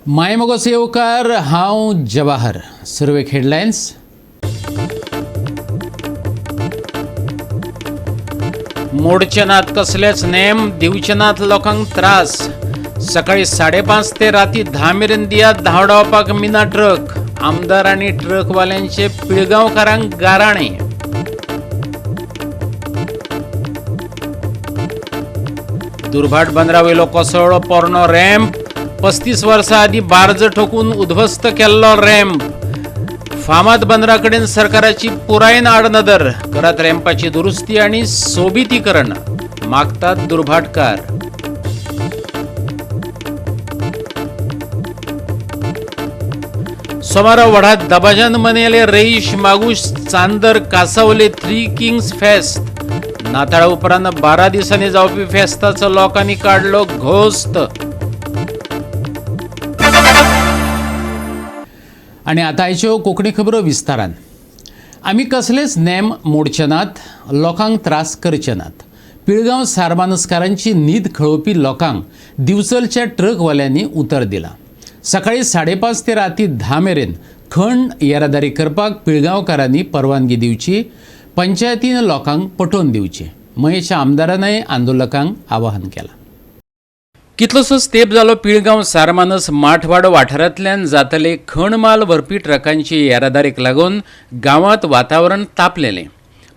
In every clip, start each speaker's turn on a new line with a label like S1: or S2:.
S1: मायमोगोस येवकार, हांव जवाहर. सुरवेक हेडलायन्स. मोडचे नात कसलेच नेम, दिवचे नात लोकांक त्रास. सकाळी 5:30 ते राती 10 मेरेन दियात धांवडावपाक मिना ट्रक. आमदार आनी ट्रकवाल्यांचे पिळगांवकारांक गाराणे. दुर्भाट बंदरावयलो कोसळ्ळो पोरणो रॅम्प. 35 वर्सां आदीं बार्ज ठोकून उद्ध्वस्त केल्लो रॅम्प. फामाद बंदरा कडेन सरकाराची पुरायेन आडनदर. करात रॅम्पाची दुरुस्ती आनी सोबितीकरण, मागतात दुर्भाटकार. सोमारा व्हडा दबाज्यान मनयले रेईश मागूश चांदर कासावले थ्री किंग्स फेस्त. नाताळा उपरांत 12 दिसांनी जावपी फेस्ताचो लोकांनी काडलो घोस्त. आनी आतां आयच्यो कोंकणी खबरो विस्तारान. आमी कसलेच नेम मोडचे नात, लोकांक त्रास करचे नात. पिळगांव सारमानस्कारांची न्हीद खळोवपी लोकांक दिवचलच्या ट्रकवाल्यांनी उतर दिलां. सकाळी 5:30 ते राती 10 मेरेन खण येरादारी करपाक पिळगांवकारांनी परवानगी दिवची, पंचायतीन लोकांक पटोवन दिवची. मयेच्या आमदारानय आंदोलकांक आवाहन केलां. कितलोसोच तेंप जालो पिळगांव सारमानस माठवाडो वाठारांतल्यान जातले खण माल व्हरपी ट्रकांची येरादारीक लागून गांवांत वातावरण तापलेलें.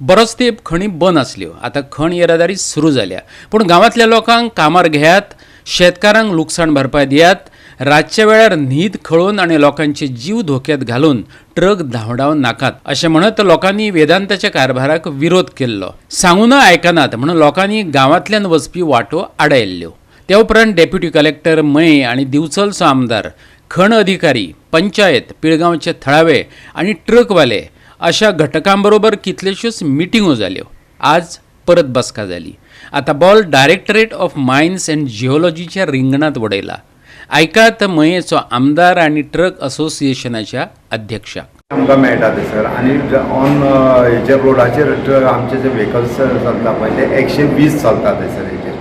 S1: बरोच तेंप खणी बंद आसल्यो. आतां खण येरादारी सुरू जाल्या, पूण गांवांतल्या लोकांक कामार घेयात, शेतकारांक लुकसाण भरपाय दियात. रातच्या वेळार न्हीद खळोवन आनी लोकांचे जीव धोक्यात घालून ट्रक धांवडावन नाकात, अशें म्हणत लोकांनी वेदांताच्या कारभाराक विरोध केल्लो. सांगून आयकनात म्हणून लोकांनी गांवांतल्यान वचपी वाटो आडायल्ल्यो. त्या उपरांत डेप्युटी कलेक्टर मये आनी दिवचलचो आमदार, खण अधिकारी, पंचायत, पिळगांवचे थळावे आनी ट्रकवाले अशा घटकांबरोबर कितल्योश्योच मिटिंगो जाल्यो. आज परत बसका जाली. आतां ball directorate of mines and जिओलॉजीच्या रिंगणात वडयला. आयकात मयेचो आमदार आनी ट्रक असोसिएशनाच्या अध्यक्षाक.
S2: आमकां मेळटा थंयसर आनी ऑन हेचेर रोडाचेर आमचे जे व्हेकल्स चलता पळय ते 120 चलता थंयसर हेचेर.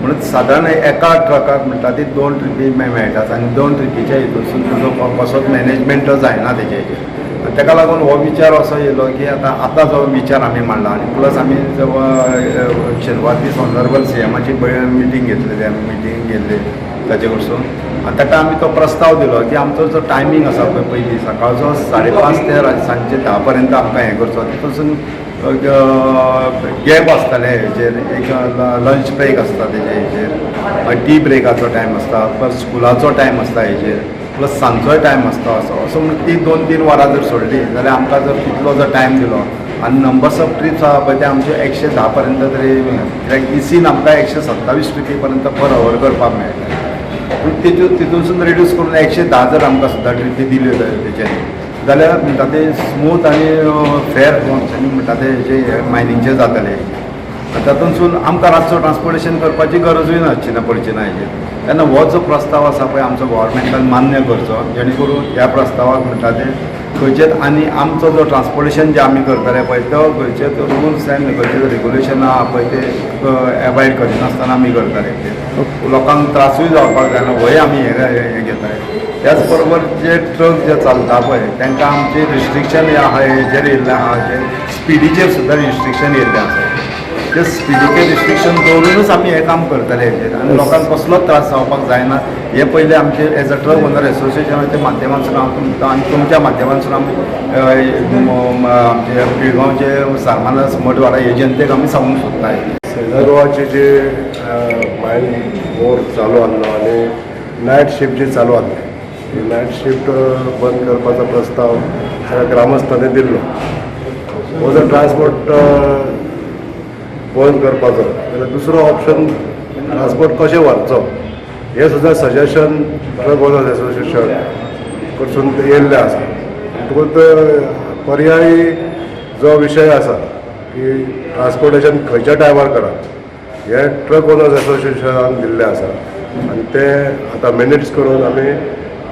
S2: म्हणून सादारण एका ट्रकाक म्हणटा ती 2 ट्रिपी मेळटात आनी 2 ट्रिपीच्या हितूनसून तुजो कसोच मॅनेजमेंट जायना तेजे हेजेर. ताका लागून हो विचार असो येयलो की आतां आतां जो विचार आमी मांडला आनी प्लस आमी शेनवार दीस ऑनरेबल सीएमाची मिटींग घेतलेली, आमी मिटींग घेतली ताचे कडसून आनी ताका आमी तो प्रस्ताव दिलो की आमचो जो टायमींग आसा पळय, पयलीं सकाळचो 5:30 ते सांजचे 10 पर्यंत आमकां हें करचो, तितूनसून गॅप आसताले हेजेर, एक लंच ब्रेक आसता तेजे हेजेर, मागीर टी ब्रेकाचो टायम आसता, प्लस स्कुलाचो टायम आसता हेजेर, प्लस सांजचोय टायम आसता. असो असो म्हणून ती 2-3 वरां जर सोडली जाल्यार आमकां जर तितलो जर टायम दिलो आनी नंबर्स ऑफ ट्रिप्स आहा पळय ते आमचे 110 पर्यंत तरी, कित्याक इसीन आमकां 127 ट्रिपी पर्यंत पर our करपाक मेळटा, पूण तेज्यो तितूनसून रिड्यूस करून 110 जर आमकां सुद्दां ट्रिपी दिल्यो तेच्यानी जाल्यार म्हणटा ते स्मूथ आनी फेर म्हणटा ते जे मायनिंगचे जातले. तातूंतसून आमकां रातचो ट्रान्सपोर्टेशन करपाची गरजूय नासची ना, पडची ना हेजेर. तेन्ना हो जो प्रस्ताव आसा पळय आमचो गोवोरमेंटान मान्य करचो, जेणे करून ह्या प्रस्तावाक म्हणटा ते खंयचेच आनी आमचो जो ट्रान्सपोर्टेशन जे आमी करतले पळय तो खंयचेच रुल्स एंड खंयचेच रेगुलेशन आहा पळय ते एबायड करिनासतना आमी करतले. ते लोकांक त्रासूय जावपाक जायना होय आमी हें घेतले. त्याच बरोबर जे ट्रक जे चलता पळय तांकां आमचे रिस्ट्रिक्शन हे आहा हेजेर येयल्लें आहा, जे स्पिडीचेर सुद्दां रिस्ट्रिक्शन येयल्लें आसा. ते स्पिडीचेर रिस्ट्रिक्शन दवरुनूच आमी हें काम करतले हेजेर आनी लोकांक कसलोच त्रास जावपाक जायना हें पयलें आमचे एज अ ट्रक ओनर एसोसिएशनाच्या माध्यमांतसून हांव तुमकां आनी तुमच्या माध्यमांतसून आमी आमचे पिळगांवचे सारमानस मठवाडा हे जनतेक आमी सांगूंक सोदता.
S3: सेजरवाचे जे मायन मोर चालू आहलो आनी नायट शिफ्ट जी चालू आहली ती नायट शिफ्ट बंद करपाचो प्रस्ताव सगळ्या ग्रामस्थांनी दिल्लो. हो जर ट्रान्सपोर्ट बंद करपाचो जाल्यार दुसरो ऑप्शन ट्रान्सपोर्ट कशें व्हरचो हें सुद्दां सजेशन ट्रक ओनर्स एसोसिएशन कडसून येयल्लें आसा. म्हणटकूच पर्यायी जो विशय आसा की ट्रान्सपोर्टेशन खंयच्या टायमार करप हें ट्रक ओनर्स एसोसिएशनान दिल्लें आसा आनी तें आतां मिनिट्स करून आमी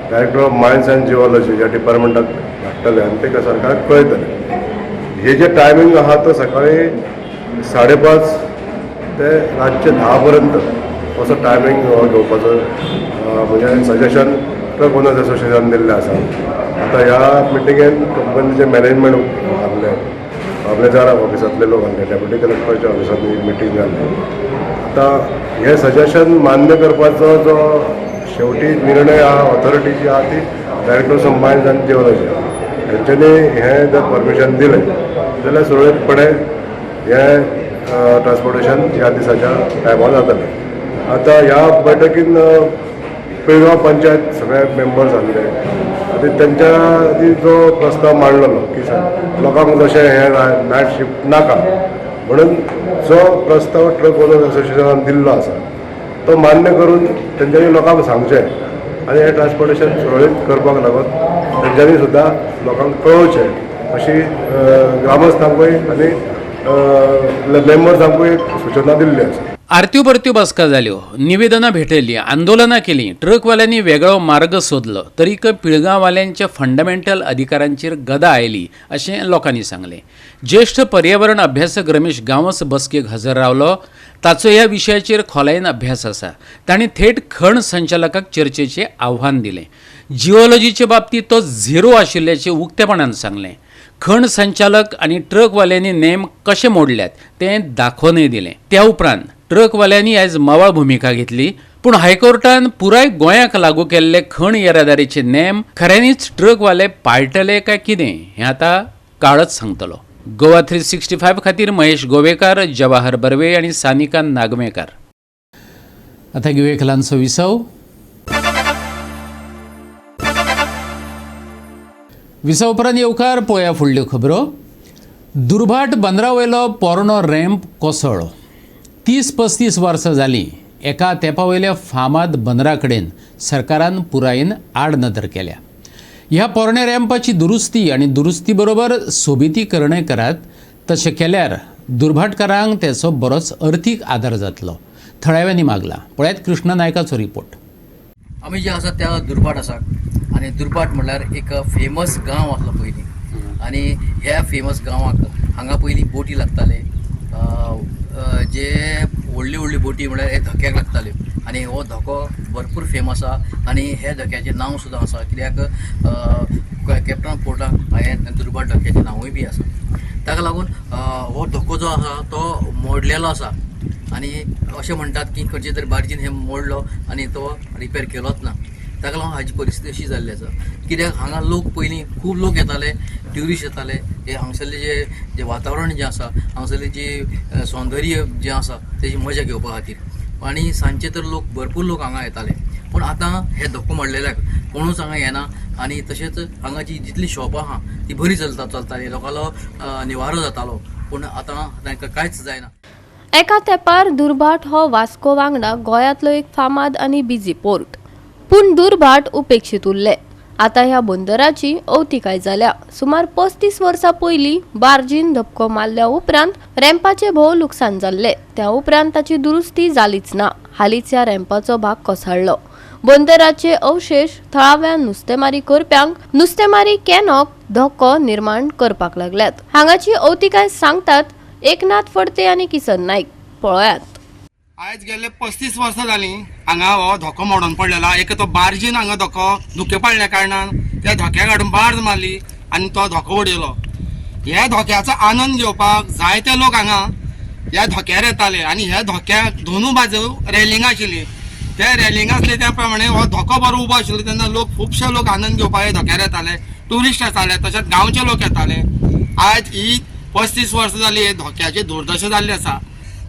S3: director of mines and geology ह्या डिपार्टमेंटाक धाडटले आनी ते सरकाराक कळयतले. हे जे टायमींग आहा तो सकाळी 5:30 ते रातचे 10 पर्यंत असो टायमींग घेवपाचो म्हणजे सजेशन ट्रक ओनर्स असोसिएशन दिल्लें आसा. आतां ह्या मिटिंगेन कंपनीचें मॅनेजमेंट आहलें, मामलेदार ऑफिसांतले लोक आहले, डेप्युटी कलेक्टराच्या ऑफिसांत मिटींग जाल्ली. आतां हें सजेशन मान्य करपाचो जो शेवटी निर्णय आहा, ऑथॉरिटी जी आहा ती डायरेक्टर ऑफ मायन्स आनी जिओलॉजी हेंच्यांनी हें जर परमिशन दिलें जाल्यार सुरळीतपणे हें ट्रान्सपोर्टेशन ह्या दिसाच्या टायमार जातलें. आतां ह्या बैठकीन पिळगांव पंचायत सगळे मेंबर्स आहले आनी तेंच्या जो प्रस्ताव मांडलेलो की लोकांक जशें हें नायट शिफ्ट नाका म्हणून जो प्रस्ताव ट्रक ओनर्स असोसिएशनान दिल्लो आसा तो मान्य करून तेंच्यांनी लोकांक सांगचें आनी हें ट्रान्सपोर्टेशन सुरळीत करपाक लागून तेंच्यांनी सुद्दां लोकांक कळोवचें अशी ग्रामस्थांकूय आनी मेंबर्सांकूय एक सुचना दिल्ली आसा.
S1: आरत्यो परत्यो बसका जाल्यो, निवेदनां भेटयलीं, आंदोलनां केलीं, ट्रकवाल्यांनी वेगळो मार्ग सोदलो, तरीकय पिळगांववाल्यांच्या फंडामेंटल अधिकारांचेर गदा आयली अशें लोकांनी सांगलें. ज्येश्ठ पर्यावरण अभ्यासक रमेश गांवस बसकेक हजर रावलो. ताचो ह्या विशयाचेर खोलायेन अभ्यास आसा. ताणें थेट खण संचालकाक चर्चेचें आव्हान दिलें. जिओलॉजीचे बाबतींत तो झिरो आशिल्ल्याचें उक्तेपणान सांगलें. खण संचालक आनी ट्रकवाल्यांनी नेम कशे मोडल्यात तें दाखोवनय दिलें. त्या उपरांत ट्रकवाल्यांनी आयज मवाळ भुमिका घेतली, पूण हायकोर्टान पुराय गोंयाक लागू केल्ले खण येरादारीचे नेम खऱ्यांनीच ट्रकवाले पाळटले काय कितें हें आतां काळच सांगतलो. गोवा 365 खातीर महेश गोवेकार, जवाहर बर्वे आनी सानिका नागमेकार. आतां घेवया एक ल्हानसो विसव. विसव उपरांत येवकार. पळोवया फुडल्यो खबरो. दुर्भाट बंदरा वयलो पोरणो रॅम्प कोसळ्ळो. 30-35 वर्सां जालीं एका तेंपा वयल्या फामाद बंदरा कडेन सरकारान पुरायेन आडनदर केल्या. ह्या पोरण्या रॅम्पाची दुरुस्ती आनी दुरुस्ती बरोबर सोबितीकरणय करात. तशें केल्यार दुर्भाटकारांक तेचो बरोच अर्थीक आदार जातलो, थळाव्यांनी मागला. पळयात कृष्ण नायकाचो रिपोर्ट.
S4: आमी जे आसा त्या दुर्भाट आसा आनी दुर्भाट म्हणल्यार एक फेमस गांव आसलो पयलीं आनी ह्या फेमस गांवाक हांगा पयलीं बोटी लागताले, जे व्हडली व्हडली बोटी म्हणल्यार हे धक्याक लागताल्यो आनी हो धको भरपूर फेमस आसा आनी हे धक्याचें नांव सुद्दां आसा, कित्याक कॅप्टन पोर्टाक हे दुर्भाट धक्याचें नांवूय बी आसा. ताका लागून हो धको जो आसा तो मोडलेलो आसा आनी अशें म्हणटात की खंयचे तरी बार्जीन हें मोडलो आनी तो रिपेर केलोच ना. ताका लागून हाजी परिस्थिती अशी जाल्ली आसा, कित्याक हांगा लोक पयलीं खूब लोक येताले, ट्युरिस्ट येताले. हे हांगसरले जे जे वातावरण जें आसा, हांगसरली जी सौंदर्य जें आसा तेजी मजा घेवपा खातीर आनी सांजचे तर लोक भरपूर लोक हांगा येताले. पूण आतां हे धक्को मोडलेल्याक कोणूच हांगा येना आनी तशेंच हांगाची जितली शॉपां आहा ती बरी चलताली, लोकांलो निवारो जातालो, पूण आतां तांकां कांयच जायना.
S5: एका तेंपार दुर्भाट हो वास्को वांगडा गोंयांतलो एक फामाद आनी बिजी पोर्ट, पूण दुर्भाट उपेक्षीत उरलें. आतां ह्या बंदराची अवतिकाय जाल्या. सुमार 35 वर्सां पयलीं बार्जीन धपको मारल्या उपरांत रॅम्पाचें भोव लुकसाण जाल्लें. त्या उपरांत ताची दुरुस्ती जालीच ना. हालींच ह्या रॅम्पाचो भाग कोसळ्ळो. बंदराचे अवशेश थळाव्या नुस्तेमारी करप्यांक नुस्तेमारी कॅनॉक धोको निर्माण करपाक लागल्यात. हांगाची अवतिकाय सांगतात एकनाथ फडते आनी किसन नाईक. पळयात.
S6: आयज गेल्ले 35 वर्सां जालीं हांगा हो धोको मोडून पडलेलो. एक तो बार्जीन हांगा धोको धुके पडल्या कारणान त्या धोक्याक हाडून बार्ज मारली आनी तो धोको उडयलो. ह्या धोक्याचो आनंद घेवपाक जायते लोक हांगा ह्या धोक्यार येताले आनी ह्या धोक्याक दोनू बाजू रेलिंगां आशिल्ली. ते रेलिंग आसले त्या प्रमाणे हो धोको बरो उबो आशिल्लो तेन्ना लोक खुबशे लोक आनंद घेवपाक ह्या धोक्यार येताले, ट्युरिस्ट येताले, तशेंच गांवचे लोक येताले. आयज ही 35 वर्सां जाली हे धोक्याची दुर्दशा जाल्ली आसा.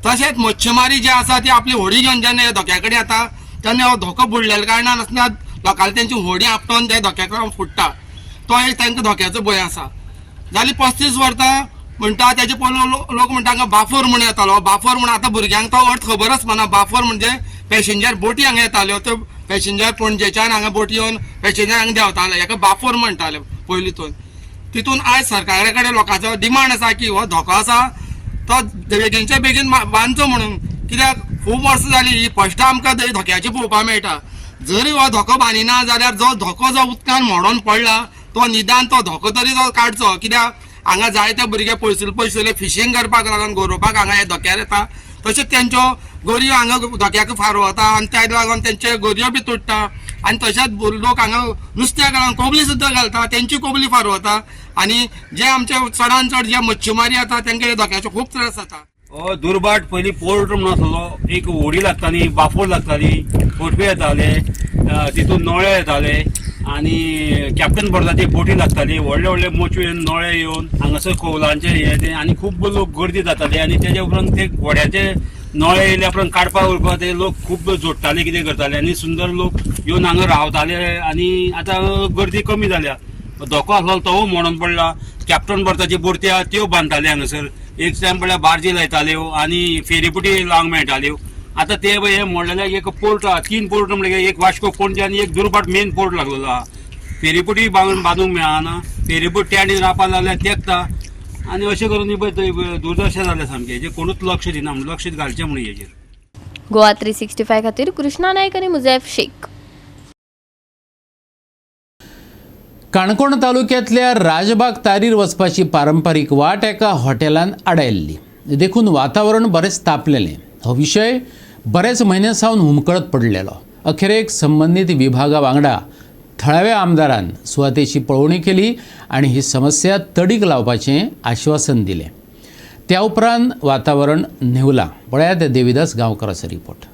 S6: तशेंच मच्छीमारी जी आसा ती आपली होडी घेवन जेन्ना ह्या धोक्या कडेन येता तेन्ना हो धोको बुडलेल्या कारणान आसना लोकांनी तेंची होडी आपटोवन त्या धोक्याक लागून फुट्टा. तो एक तांकां धोक्याचो भंय आसा. जाली 35 वर्सां म्हणटा तेजे पयलो लोक म्हणटा हांगा बाफर म्हूण येतालो. बाफर म्हूण आतां भुरग्यांक तो अर्थ खबरच ना. बाफर म्हणजे पॅसेंजर बोटी हांगा येताल्यो, त्यो पॅसेंजर पणजेच्यान हांगा बोटी येवन पॅसेंजर हांगा देंवताले, हेका बाफर म्हणटाले पयलीं. तितून आयज सरकारा कडेन लोकांचो डिमांड आसा की हो धोको आसा तो बेगीनच्या बेगीन बांदचो म्हणून, कित्याक खूब वर्सां जाली ही फर्स्ट आमकां धोक्याची पळोवपाक मेळटा. जरी हो धोको बांदिना जाल्यार जो धोको जो उदकान मोडोन पडला तो निदान तो धोको तरी तो काडचो, कित्याक हांगा जायते भुरगे पयसुले पयसुले फिशींग करपाक लागून गोरोवपाक हांगा हे धोक्यार येता. तशेंच तेंच्यो गोरयो हांगा धोक्याक फारवता आनी ताका लागून तेंच्यो गोरयो बी तुट्टा. आनी तशेंच लोक हांगा नुस्त्याक घालून कोबली सुद्दां घालता, तेंची कोबली फारवता आनी जे आमचे चडान चड जे मच्छीमारी जाता तेंकां हे धोक्याचो खूब त्रास जाता.
S7: हो दुर्भाट पयलीं पोर्ट म्हणून आसलो, एक होडी लागताली, बाफोर लागताली, कोटवे येताले, तितून नळे येताले आनी कॅप्टन बर्दाची बोटी लागताली, व्हडले व्हडले मोचवे नळे येवन हांगासर खोवलांचे हे ते आनी खूब लोक गर्दी जाताली. आनी तेज्या उपरांत ते घोड्याचे नळे येयल्या उपरांत काडपाक उरपाक ते लोक खूब जोडटाले, कितें करताले आनी सुंदर लोक येवन हांगा रावताले. आनी आतां गर्दी कमी जाल्या, धोको आसलो तो मोडून पडला. कॅप्टन बर्ताची बोटी आहा त्यो बांदताले हांगासर, एक टायम पळल्यार बार्जी लायताल्यो आनी फेरीबोटी लावंक मेळटाल्यो. आतां ते हे मोडलेले एक पोर्ट आहा, 3 पोर्ट म्हणल्यार एक वास्को, पणजे आनी एक दुर्भाट मेन पोर्ट लागलेलो आहा. फेरीबोटी बांदूंक मेळना, फेरीबोट त्या आनी रावपाक लागल्यार तेंकता आनी अशें करून ही पळय दुर्दशा जाल्या सामकी. हेजेर कोणूच लक्ष दिना, म्हणून लक्ष घालचें म्हणून हेजेर.
S5: गोवा 365 खातीर कृष्णा नायक आनी मुजैफ शेख.
S1: काणकोण तालुक्यांतल्या राजबाग तारीर वचपाची पारंपारीक वाट एका हॉटेलान आडायल्ली, देखून वातावरण बरेंच तापलेलें. हो विशय बरेच म्हयने सावन हुमकळत पडलेलो. अखेरेक संबंदीत विभागा वांगडा थळाव्या आमदारान सुवातेची पळोवणी केली आनी ही समस्या तडीक लावपाचें आश्वासन दिलें. त्या उपरांत वातावरण न्हिवलां. पळयात देविदास गांवकाराचो रिपोर्ट.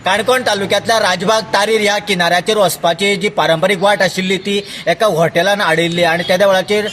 S8: काणकोण तालुक्यांतल्या राजबाग तारीर ह्या किनाऱ्याचेर वचपाची जी पारंपारीक वाट आशिल्ली ती एका हॉटेलान आडयल्ली आनी तेद्या वेळाचेर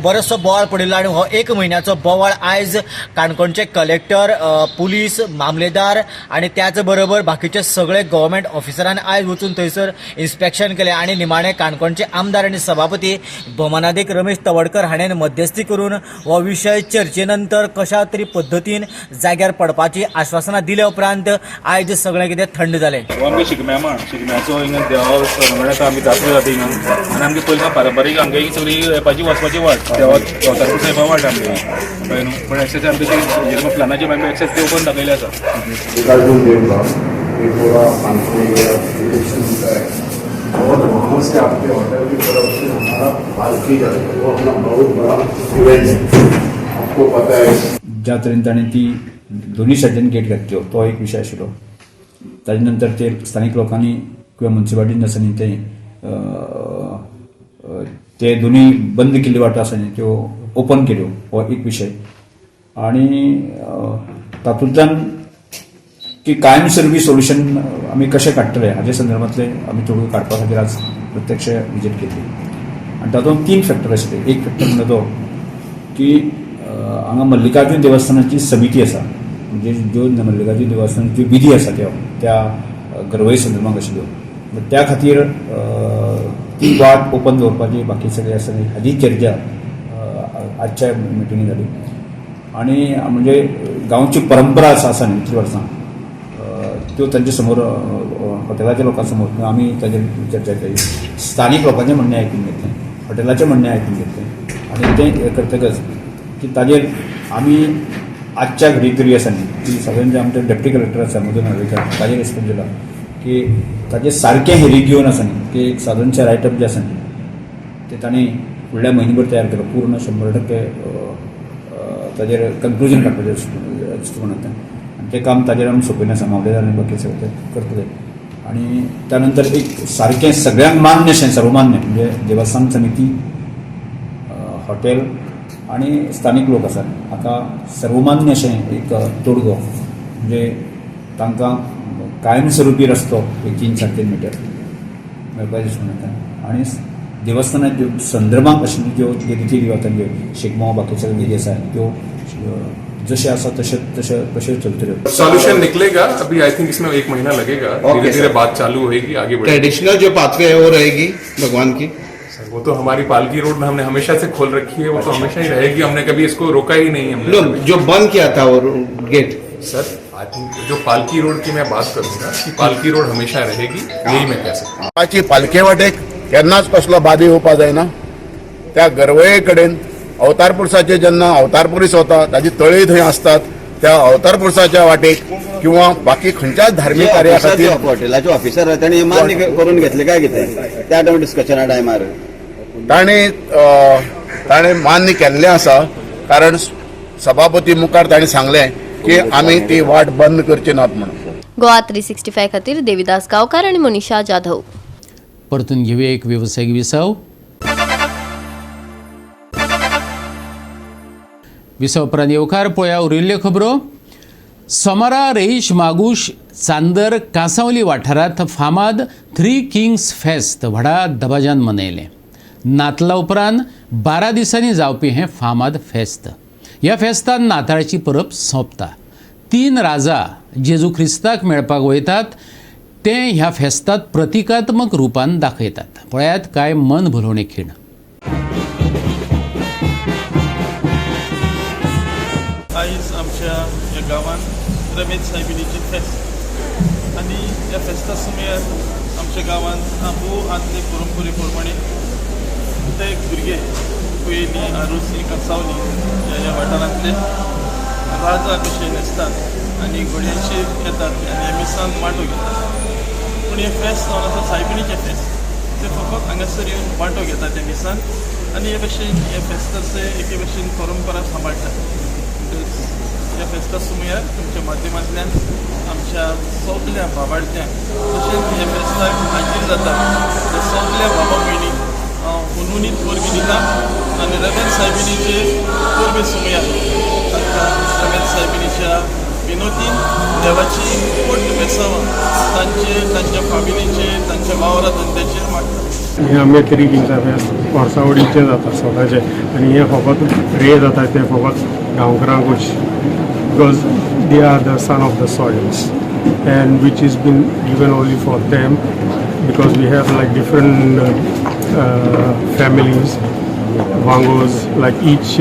S8: बरोचसो बोवाळ पडिल्लो आनी हो एक म्हयन्याचो बोवाळ आयज काणकोणचे कलेक्टर, पुलीस, मामलेदार आनी त्याच बरोबर बाकीचे सगळे गव्हर्मेंट ऑफिसरान आयज वचून थंयसर इन्स्पेक्शन केलें आनी निमाणें काणकोणचे आमदार आनी सभापती भोमानादीक रमेश तवडकर हाणें मध्यस्थी करून हो विशय चर्चे नंतर कशा तरी पद्दतीन जाग्यार पडपाची आश्वासनां दिल्या उपरांत आयज सगळें कितें थंड जालें.
S9: हो आमगे शिगम्या म्हण, शिगम्याचो हिंगा देवा म्हणल्यार आमी जात्रा जाता हिंगा आनी आमगे पयलीं पारंपारीक आमगे ही सगळी येवपाची वचपाची वाट देवा देवतारपूर साहेबा वाट आमगे, कळ्ळें न्हू. पूण एक्सेस आमगे ती प्लानाचेर आमी एक्सेस ते ओपन दाखयले आसा.
S3: मल्लिकार्जुन देवबाग ये पूरा कानपुर इलेक्शन होता है और वहाँ से आपके होटल की तरफ से हमारा पालकी जाता है, वो अपना बहुत बड़ा इवेंट है, आपको पता है.
S10: ज्या तरेन ताणें ती दोनूय सायडीन गेट घातल्यो तो एक विशय आशिल्लो. ताजे नंतर ते स्थानीक लोकांनी किंवा मुन्सिपालिटीन आसा न्ही ते दोनूय बंद केल्ल्यो वाटो आसा न्ही त्यो ओपन केल्यो, हो एक विशय. आनी तातूंतल्यान की कायमस्वरुपी सोल्युशन आमी कशें काडटले हाजे संदर्भांतले आमी थोड्यो काडपा खातीर आज प्रत्यक्ष विजीट केली. आनी तातूंत 3 फॅक्टर आशिल्ले. एक फॅक्टर म्हणटा तो की हांगा मल्लिकार्जून देवस्थानाची समिती आसा, म्हणजे ज्यो मल्लिकार्जून देवस्थानाच्यो विधी आसा त्यो त्या गरवई संदर्भात आशिल्ल्यो, त्या खातीर ती वाट ओपन दवरपाची बाकी सगळें आसा न्ही हाजी चर्चा आजच्या मिटिंगेन जाली. आनी म्हणजे गांवची परंपरा आसा न्ही इतलीं वर्सां त्यो तांचे समोर हॉटेलाच्या लोकां समोर किंवा आमी ताजेर चर्चा केली, स्थानीक लोकांचें म्हणणें आयकून घेतलें, हॉटेलाचें म्हणणें आयकून घेतलें आनी तें करतकच की ताजेर आमी आजच्या घडयेक तरी आसा न्ही की सादारण जे आमचे डेप्टी कलेक्टर आसा मधू नार्वेकर ताजेर रिस्पोन्स दिला की ताजें सारकें हेरीक घेवन आसा न्ही की एक सादारणशें रायटअप जें आसा न्ही ते तांणी फुडल्या म्हयन्याभर तयार केलो, पूर्ण 100% ताजेर कंक्लुजन काडपाचें दृश्टिकोणांतल्यान. आनी तें काम ताजेर आमी सोंपयलें आसा, मामलेदार आनी बाकी सगळें ते करतले. आनी त्या नंतर एक सारकें सगळ्यांक मान्य अशें सर्वमान्य म्हणजे देवस्थान समिती, हॉटेल आनी स्थानीक लोक आसात हाका सर्वमान्य अशें एक तोडगो म्हणजे तांकां कायमस्वरुपी रस्तो एक 3 3.5 मिटर मेळपाचें दृश्टिकोणांतल्यान आनी देवस्थानाच्या संदर्भात आशिल्ल्यो ज्यो रिती रिवाज तांचे शिगमो बाकी सगळे विधी आसा त्यो जशे आसा तशे तशे तशे चलतल्यो.
S11: सॉल्यूशन निकलेगा अभी, I think इसमें 1 महीना लगेगा. धीरे धीरे बात चालू होएगी, आगे बढ़ेगी.
S12: ट्रेडिशनल जो पाथवे है वो रहेगी भगवान की.
S11: सर वो तो हमारी पालकी रोड हमने हमेशा से खोल रखी है, वो तो हमेशा ही रहेगी, हमने कभी इसको रोका ही नहीं हमने.
S12: नो, जो बंद किया था वो गेट.
S11: सर I think जो पालकी रोड की मैं बात करूंगा कि पालकी रोड हमेशा रहेगी, यही मैं कह सकता हूँ.
S3: ताची पालखे वाटेक केन्नाच कसलो बादी येवपा जायना. त्या गरवये कडेन अवतार पुरसाचे जेन्ना अवतार पुरीस वता ताजी तळी थंय आसतात, त्या अवतार पुरसाच्या वाटेक किंवा बाकी खंयच्याच धार्मीक कार्या खातीर
S12: हॉटेलाचे ऑफिसर ताणी मान्य करून घेतले काय कितें त्या टायमार डिस्कशना टायमार?
S3: ताणें ताणें मान्य केल्लें आसा, कारण सभापती मुखार ताणें सांगलें की आमी ती वाट बंद करची नात म्हणून.
S5: गोवा 365 खातीर देविदास गांवकार आनी मनीषा जाधव.
S1: परतून घेवया एक वेवसायीक विसव. विसव उपरांत येवकार. पळया उरिल्ल्यो खबरो. सोमारा रेईश मागूश चांदर कांसावली वाठारांत फामाद थ्री किंग्स फेस्त व्हडा दबाज्यान मनयलें. नातला उपरांत 12 दिसांनी जावपी हें फामाद फेस्त. ह्या फेस्तान नाताळाची परब सोंपता. 3 राजा जेजू क्रिस्ताक मेळपाक वयतात ते ह्या फेस्तात प्रतिकात्मक रुपान दाखयतात. पळयात काय मन भुलोवणे खीण.
S13: आयज आमच्या ह्या गांवांत रमेश सायबिणीची फेस्त आनी ह्या फेस्ता सुमयार आमच्या गांवांत आबू आदले परंपरे प्रमाणे ते भुरगे कुयेली, आरोसी, कांसावली ह्या ह्या वाठारांतले राजा कशे न्हेसतात आनी घोड्यांचेर येतात आनी ह्या मिसांत वांटो घेतात. पूण हें फेस्त जावन आसा सायबिणीचें फेस्त, तें फकत हांगासर येवन वांटो घेतात त्या मिसांत आनी हे भशेन हे फेस्ताचे एके भशेन परंपरा सांबाळटात. ह्या फेस्ता सुमयार तुमच्या माध्यमांतल्यान आमच्या सगल्या भावार्थ्यांक तशेंच ह्या फेस्ताक हाजीर जाता त्या सगल्या बाबा भयणीक हांव हुनहुनीत परबीं दिता आनी रमेश सायबिणीचे परबे सुमयार तांकां रमेश सायबिणीच्या विनोदीन देवाची पोट बेसावां तांचे, तांच्या फामिलीचेर, तांच्या वावरा धंद्याचेर मागता.
S14: हें आमगे थ्री किंग्सा फेस्त वर्सावडीचें जाता सदांचें आनी हें फकत रे जाता तें फकत गांवकारांकूच, because they are the son of the soils and which is been given only for them, because we have like different families, Vangos, like each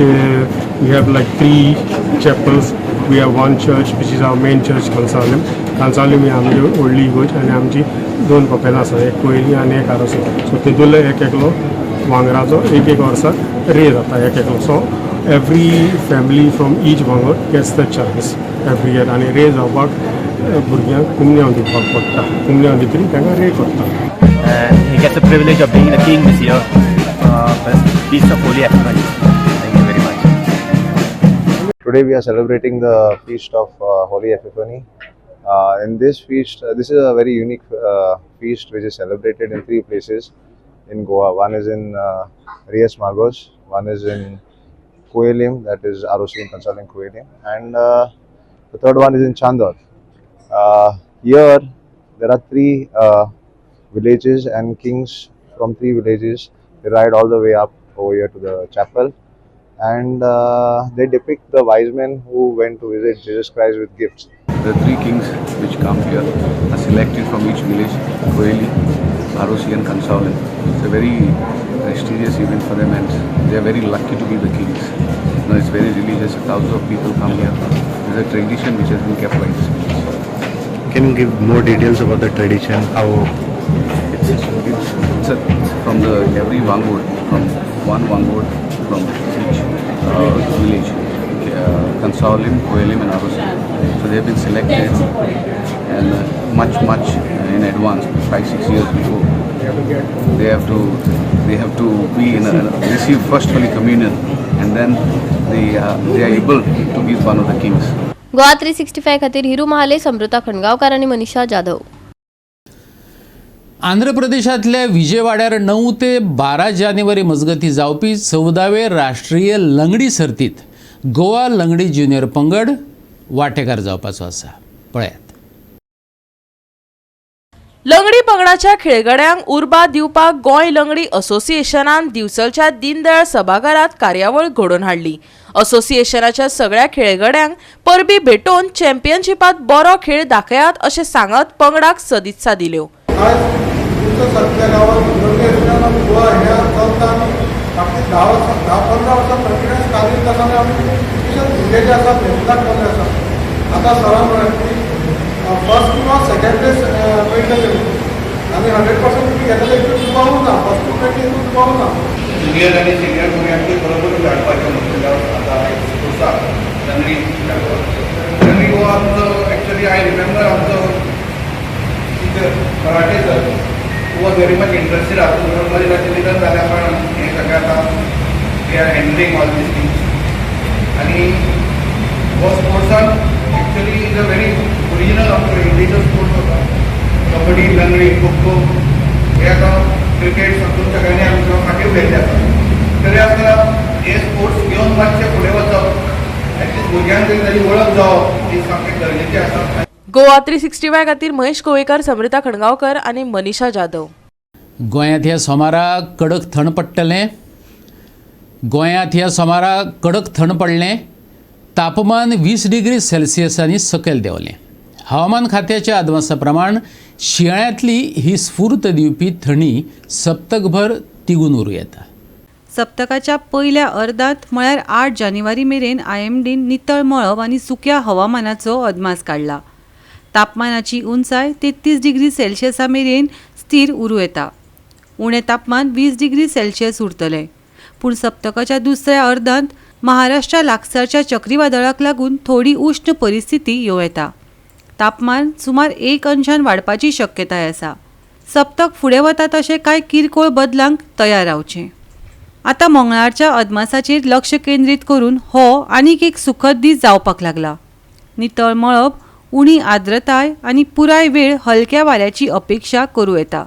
S14: we have like 3 chapels. We have one church which is our main church, Cansaulim. Cansaulim ही आमची व्हडली इगर्ज आनी आमची 2 कपेलां आसा, एक कोयली आनी एक Arossim. So तेतूंतलो एक एकलो वांगराचो एक एक वर्साक रे जाता एक एकलो. So every family from each वांगड gets the chance every year आनी रे जावपाक भुरग्यांक कुमन्यांव दिवपाक पडटा. कुमन्यांव दितरी तांकां रे करता.
S15: And he gets the privilege of being the king this year. For the Feast of Holy Epiphany. Thank you very much.
S16: Today we are celebrating the feast of Holy Epiphany. In this feast, this is a very unique feast which is celebrated in 3 places in Goa. One is in Reis Magos, one is in Cuelim, that is Arossim Cansaulim Cuelim, and the third one is in Chandor. Here there are 3 villages and kings from 3 villages. They ride all the way up over here to the chapel, and they depict the wise men who went to visit Jesus Christ with gifts.
S17: The 3 kings which come here are selected from each village, Coeli, Arossi and Cansaulim. It's a very prestigious event for them and they are very lucky to be the kings. Now it's very religious, thousands of people come here. It's a tradition which has been kept by this village.
S18: Can you give more details about the tradition? How
S17: it's from the every Wangod, from one Wangod from each village, Cansaulim, Cuelim and Arossim. So they have been selected and much in advance, 5-6 years before. They have to be in a, receive first Holy Communion, and then they are able to be one of the kings.
S5: Goa 365 खातीर हिरू महाले, समृता खणगांवकार आनी मनीषा जाधव.
S1: आंध्र प्रदेशांतल्या विजयवाड्यार 9 ते 12 जानेवारी मजगती जावपी 14वे राष्ट्रीय लंगडी सर्तीत गोवा लंगडी ज्युनियर पंगड वांटेकार जावपाचो आसा. पळयात.
S19: लंगडी पंगडाच्या खेळगड्यांक उर्बा दिवपाक गोंय लंगडी असोसिएशनान दिवचलच्या दीनदयाळ सभाघरात कार्यावळ घडोवन हाडली. असोसिएशनाच्या सगळ्या खेळगड्यांक परबी भेटोवन चॅम्पियनशिपात बरो खेळ दाखयात अशें सांगत पंगडाक सदित्सा दिल्यो.
S20: फर्स्ट किंवा सेकंड प्लेस मेळटले आनी 100% तुमी घेतले हितून दुबावूच ना, फर्स्ट टू मेळटले हितून दुबावूच ना.
S21: जुनियर आनी सिनियर भुरग्यांची बरोबर धाडपाचें म्हणल्यार आतां एक स्पोर्ट्साक लंगडी खेळपाक. लंगडी हो आमचो एक्चुअली I remember आमचो teacher Karate sir who was very much interested हातूंत. मागीर ताचें निधन जाल्या कारणान हें सगळें आतां we are handling all these things. आनी हो स्पोर्ट्सान actually is a very original आमचो इंडिजस स्पोर्ट्स आसा. कबड्डी, लंगडी, खो खो हे आतां क्रिकेट हातूंत सगळ्यांनी आमकां फाटीं उडयल्ले आसा. तरी आसतना हे स्पोर्ट्स घेवन मातशे फुडें वचप, एटलीस्ट भुरग्यांक तरी ताजी वळख जावप ही सामकी गरजेची आसा.
S19: गोवा 365 खातीर महेश गोवेकर, समृता खणगांवकर आनी मनीषा जाधव.
S1: गोंयांत ह्या सोमारा कडक थंड पडटलें. गोंयांत ह्या सोमारा कडक थंड पडलें. तापमान 20 डिग्री सेल्सियसांनी सकयल देंवलें. हवामान खात्याच्या अदमासा प्रमाण शिंयाळ्यांतली ही स्फूर्त दिवपी थंडी सप्तकभर तिगून उरूं येता.
S2: सप्तकाच्या पयल्या अर्दांत म्हळ्यार 8 जानेवारी मेरेन आयएमडीन नितळ मळब आनी सुक्या हवामानाचो अदमास काडला. तापमानाची उंचाय 33 डिग्री सेल्सियसा मेरेन स्थिर उरूं येता. उणें तापमान 20 डिग्री सेल्सियस उरतलें. पूण सप्तकाच्या दुसऱ्या अर्दांत महाराष्ट्रा लागसारच्या चक्रीवादळाक लागून थोडी उश्ण परिस्थिती येवं येता. तापमान सुमार 1 अंशान वाडपाची शक्यताय आसा. सप्तक फुडें वता तशें कांय किरकोळ बदलांक तयार रावचें. आतां मंगळारच्या अदमासाचेर लक्ष केंद्रीत करून हो आनीक एक सुखद दीस जावपाक लागला. नितळ मळब, उणी आर्द्रताय आनी पुराय वेळ हलक्या वाऱ्याची अपेक्षा करूं येता.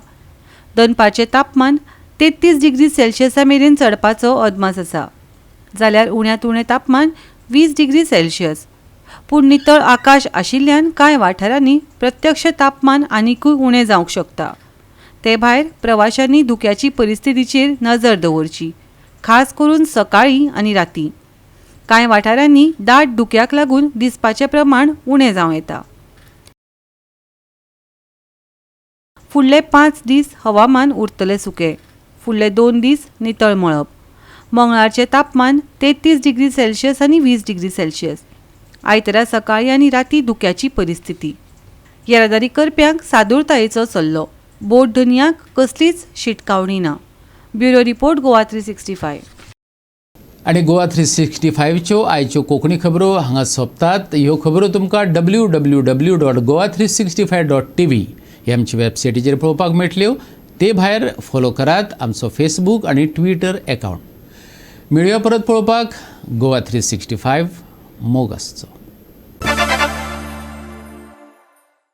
S2: दनपारचें तापमान 33 डिग्री सेल्सियसा मेरेन चडपाचो अदमास आसा, जाल्यार उण्यांत उणें तापमान 20 डिग्री सेल्सियस. पूण नितळ आकाश आशिल्ल्यान कांय वाठारांनी प्रत्यक्ष तापमान आनिकूय उणें जावंक शकता. ते भायर प्रवाशांनी धुक्याची परिस्थितीचेर नजर दवरची, खास करून सकाळीं आनी राती. कांय वाठारांनी दाट धुक्याक लागून दिसपाचें प्रमाण उणें जावं येता. फुडले 5 दीस हवामान उरतलें सुकें. फुडले 2 दीस नितळ मळब. मंगळारचें तापमान 33 डिग्री सेल्सियस आनी 20 डिग्री सेल्सियस. आयतारा सकाळीं आनी राती धुक्याची परिस्थिती. येरादारी करप्यांक सादूरतायेचो सल्लो. बोट धनयांक कसलीच शिटकावणी ना. Bureau report, Goa 365.
S1: आनी गोवा 365च्यो आयच्यो कोंकणी खबरो हांगा सोंपतात. ह्यो खबरो तुमकां www.goa365.tv ही आमची वेबसायटीचेर पळोवपाक मेळटल्यो. ते भायर फॉलो करात आमचो फेसबूक आनी ट्विटर एकावंट. मेळया परत पळोवपाक गोवा 365. मोग आसचो.